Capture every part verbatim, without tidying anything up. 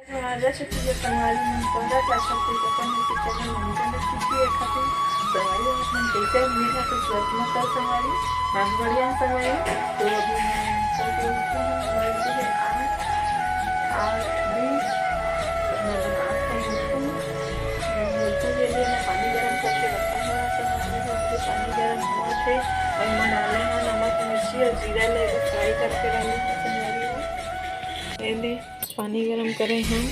राजा छत्तीसगढ़ संगवारी मन, स्वागत हे आप सबके अपन YouTube चैनल मनीषा लक्ष्मी के खातिर। संगवारी, आप मन कैसे? उम्मीद हे कि स्वस्थ में हो संगवारी, मैं भी बढ़िया हूँ संगवारी। तो अभी मैं सो के उठी हूँ, बज गए आठ, आठ बीस। तो मैं बनात हूँ मुरकू। मुरकू के लिए मैं पानी गरम करके रखा हूँ संगवारी, तो अभी पानी गरम होवत हे और मैं डाले हूँ नमक, मिर्ची और जीरा ले fry करके डाले हूँ संगवारी। ये ले, पानी गरम करे हन।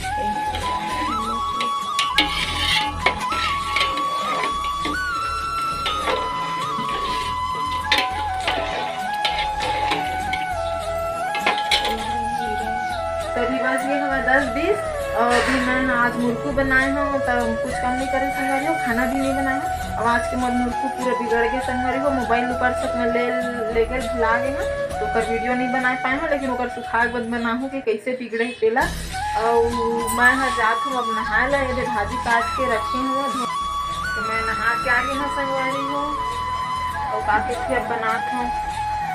तभी बज गए हवय दस बीस। और अभी मैं आज मुरकू बनाए हूँ, तब कुछ काम नहीं करे संगवारी हो, खाना भी नहीं बनाए हूँ। अब आज के मोर मुरकू पूरा बिगड़ गए संगवारी हो, मोबाइल ऊपर छत में ले लेकर भुला गए हूँ, तो ओकर वीडियो नहीं बना पाए हूँ, लेकिन ओकर सुखाए के बाद बनाहूँ कि कैसे बिगड़े हे तेला। अउ मैं ह जात हूँ अब नहाए ला, ये दे भाजी काट के रखे हूँ, तो मैं नहा के आ गई हूँ संगवारी हो। अउ का कहिथे, अब बनात हूँ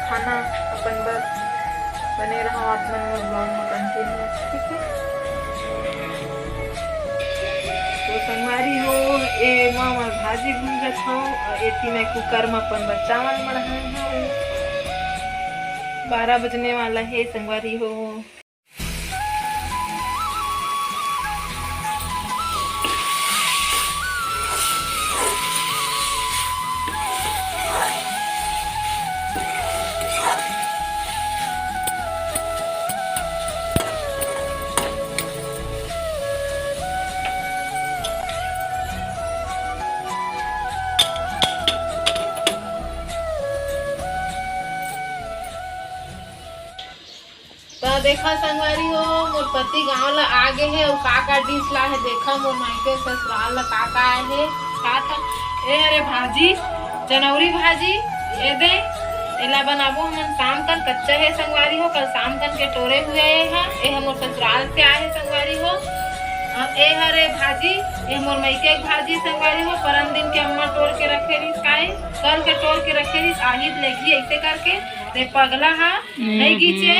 खाना अपन बर, बने रहो आप मन मोर vlog में continue, ठीक है? तो संगवारी हो, ए मा मैं भाजी भूंजत हूँ और एती मैं कुकर में अपन बर चावल मढ़ाए हूँ। बारह बजने वाला है संगवारी हो। त देखा संगवारी हो, मोर पति गांव ला आ गे हे अउ का का डिश ला हे। देखा मोर मायके ससुराल ला का का आए हे। का का ए हरे भाजी, चनौरी भाजी, ए दे, एला बनाबो हमन शाम कन, कच्चा हे संगवारी हो, कल शाम कन के टोरे हुए ए हा। ए हा मोर ससुराल से आए हे संगवारी हो। अउ ए हरे भाजी, ए मोर मायके के भाजी संगवारी हो, परन दिन के अम्मा टोर के रखे रिहिस, काय कल के टोर के रखे रिहिस, आही लेगी ऐसे करके। ते पगला हा नहीं गीचे,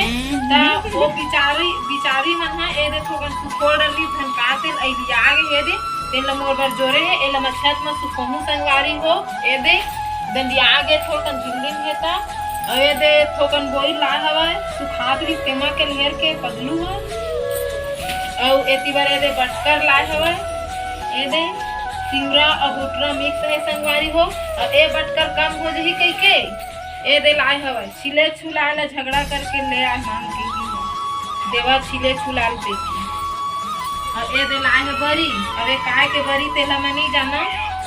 त ओ बिचारी, बिचारी मन हा ए दे थोकन सुखोड़ डरली धन का तेल अइली आगे ए दे, तेल मोर बर जोरे हे, एला मैं छत म सुखोहूं संगवारी हो। ए दे दंडिया आगे थोकन झिल्लिन हे त, अउ ए दे थोकन बोई ला हवय, सुखात भी तेमा के लेर के पगलू हा। अउ एती बर ए दे बटकर लाए हवय, ए दे सिंगरा अउ भुटरा mix हे संगवारी हो। अउ ए बटकर कम हो जही कहिके ए दे लाए हवय। छिले छुलाए ला झगड़ा करके ले आए मांग के ही है। देवा छिले छुलाल पे की। अब ए दे लाए है बरी। अब ए काय के बरी तेला मैं नहीं जाना,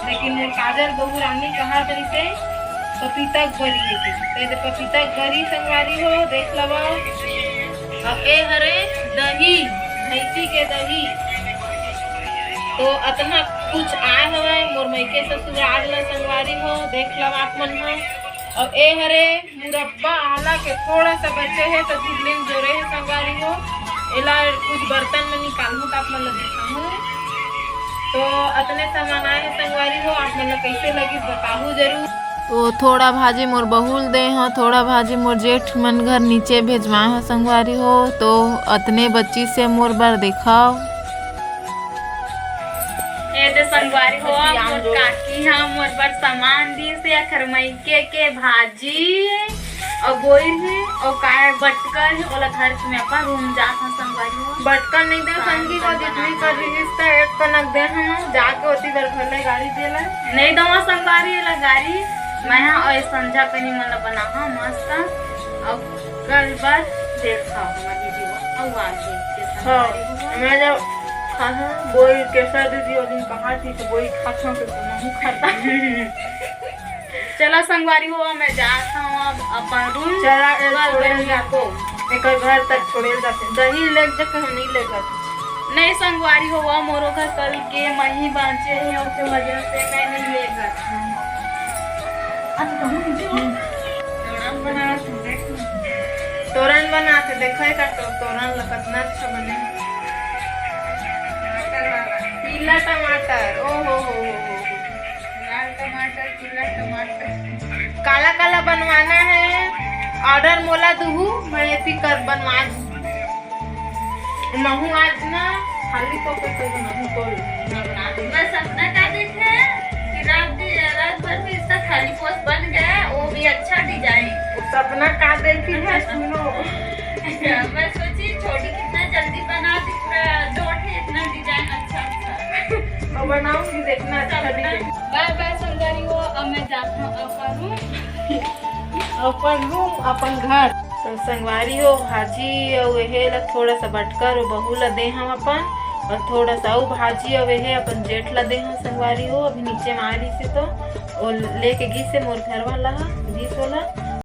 लेकिन मोर काजल बहू रानी कहा तरी से पपीता के बरी है के। तो ए दे पपीता के बरी संगवारी हो, देख लवा। अब ए हरे दही, भैंसी के दही। तो अतना कुछ आए हवय मोर मइके ससुराल ला संगवारी हो, देख लव आप मन ह। अब ए हरे मुरब्बा आला के थोड़ा सा बचे हे, तो झिल्लिन जोरे हे संगवारी हो। एला कुछ बर्तन में निकालहूँ, तो आप मन ला दिखाहूँ। तो अतने सामान आए हे संगवारी हो, आप मन ला कैसे लगिस बताहू जरूर। तो थोड़ा भाजी मोर बहू ल दे हव, थोड़ा भाजी मोर जेठ मन घर नीचे भेजवाए हव संगवारी हो। तो अतने बच्ची से मोर बर देखाव। ए दे संगवारी हो, मोर काकी ह मोर बर सामान दीस हे, एखर मइके के भाजी अउ बोइर हे अउ काय बटकर हे, ओला धर के मैं अपन रूम जात हव संगवारी हो। बटकर नहीं दे संगी हो, जितनी कर रिहिस त एक कनक दे हव, जाके ओती बर घर ले गाड़ी दे ले। नहीं दवा संगवारी एला गाड़ी, मैं हा अउ संझा कनी मन ला बनाहा मस्त अउ कल बर देखा हमार वीडियो अउ आगे के हाँ, संगवारी हो। मैं जब खाना बोई केसर दीदी ओ दिन कहा थी तो बोई खात हूँ तो मैं खाता। चला संगवारी हो, मैं जात हूँ अब अपन रूम। चला, ए, कल छोड़े बनिया जाते। को। एकर घर तक छोड़े जाते। दही ले जाके हम नहीं ले जाते। नहीं संगवारी हो, मोरो घर कल के मही बांचे हे, ओके वजह से मैं नहीं ले जात हूँ। अच्छा, तो हम दीदी हो। तोरण बनात हूँ, देख। तोरण बनात हे, देखो एकर तो, तोरण ल कितना अच्छा बने। टमाटर वाला। पीला टमाटर, ओ हो हो हो हो। लाल टमाटर, पीला टमाटर। काला काला बनवाना है, order मोला दुहू, मैं ऐसी कर बनवा दूँ। महू आज ना खाली तो कोई कोई बनाऊं तो। मैं सपना का देखे कि रात दि-, रात भर में इसका खाली पोस्ट बन गया, वो भी अच्छा डिजाइन। वो सपना का देखी है, सुनो। मैं सोची छोटी कितना जल्दी बना दी, पूरा दो ठे इतना डिजाइन अच्छा अच्छा। और बनाऊंगी, देखना अच्छा सपना। डिजाइन। बाय बाय संगवारी हो, अब मैं जात हूँ अपन रूम। अपन रूम, अपन घर। तो संगवारी हो, भाजी अउ एहे ला थोड़ा सा बटकर अउ बहू ला दे हम अपन, अउ थोड़ा सा अउ भाजी अउ एहे अपन जेठ ला दे हम संगवारी हो। अभी नीचे में आ रही से तो वो लेके गिस से मोर घर वाला ह, गिस वाला।